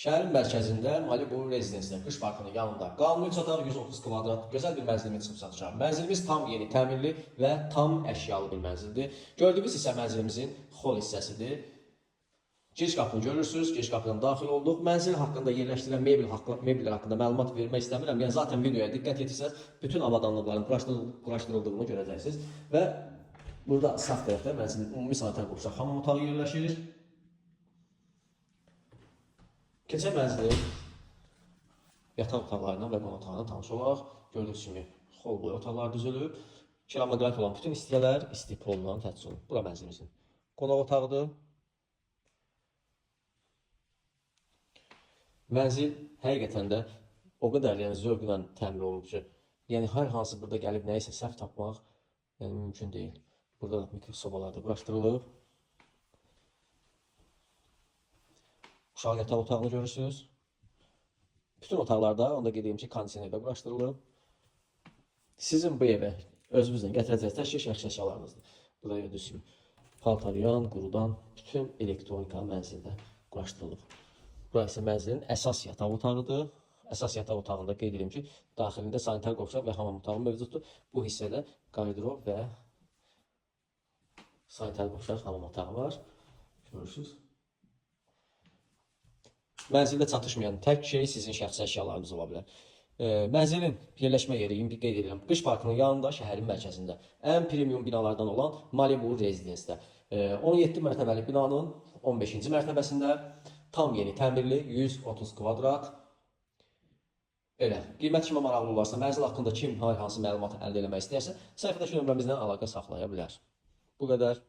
Şəhərin mərkəzində Malibu rezidensiya Qış Parkının yanında qanuni 3 otaq 130 kvadrat gözəl bir mənzilimiz çıxıb satışa. Mənzilimiz tam yeni təmirli və tam əşyalı bir mənzildir. Gördüyünüz hissə mənzilimizin xol hissəsidir. Giriş qapını görürsünüz, giriş qapıdan daxil olduq. Mənzil haqqında yerləşdirilən mebellər haqqında məlumat vermək istəmirəm. Yəni zaten videoya diqqət yetirsəniz, bütün avadanlıqların quraşdırıldığını görəcəksiniz. Və burada sağ tərəfdə mənzilin ümumi sanitar qovşaq hamam otağı yerləşir. Keçən mənzilin yataq otaqlarına və qonaq otağına tanış olaq. Gördüyünüz kimi xol boyu otaqlar düzülüb. Keramiklər olan bütün hissələr isti polla təchiz olunub. Bura mənzilimizin qonaq otağıdır. Mənzil həqiqətən də o qədər yəni zövqlə təmir olunub ki, yəni hər hansı burada gəlib nəyisə səhv tapmaq yəni mümkün deyil. Burada da mikrosobalar da quraşdırılıb. Uşaq yataq otağını görürsünüz. Bütün otaqlarda, onu da qeyd edeyim ki, kondisioner də quraşdırılıb. Sizin bu evə özünüzlə gətirəcəyiniz tək şey şəxsi əşyalarınızdır. Burada gördüyünüz kimi paltaryan, qurudan bütün elektronika mənzildə quraşdırılıb. Bura isə mənzilin əsas yataq otağıdır. Əsas yataq otağında qeyd edirəm ki, daxilində sanitar qovşaq və hamam otağı mövcuddur. Bu hissədə qarderob və sanitar qovşaq hamam otağı var. Görürsünüz. Mənzildə çatışmayan tək şey sizin şəxsi əşyalarınız ola bilər. Mənzilin yerləşmə yeri, indi qeyd edirəm, Qış Parkının yanında, şəhərin mərkəzində. Ən premium binalardan olan Malibu Residence-də. 17 mərtəbəli binanın 15-ci mərtəbəsində tam yeni təmirli 130 kvadrat. Belə, qiymət kimə maraqlı olarsa, mənzil haqqında kim hər hansı məlumat əldə eləmək istəyərsə, səhifədəki nömrəmizlə əlaqə saxlaya bilər. Bu qədər.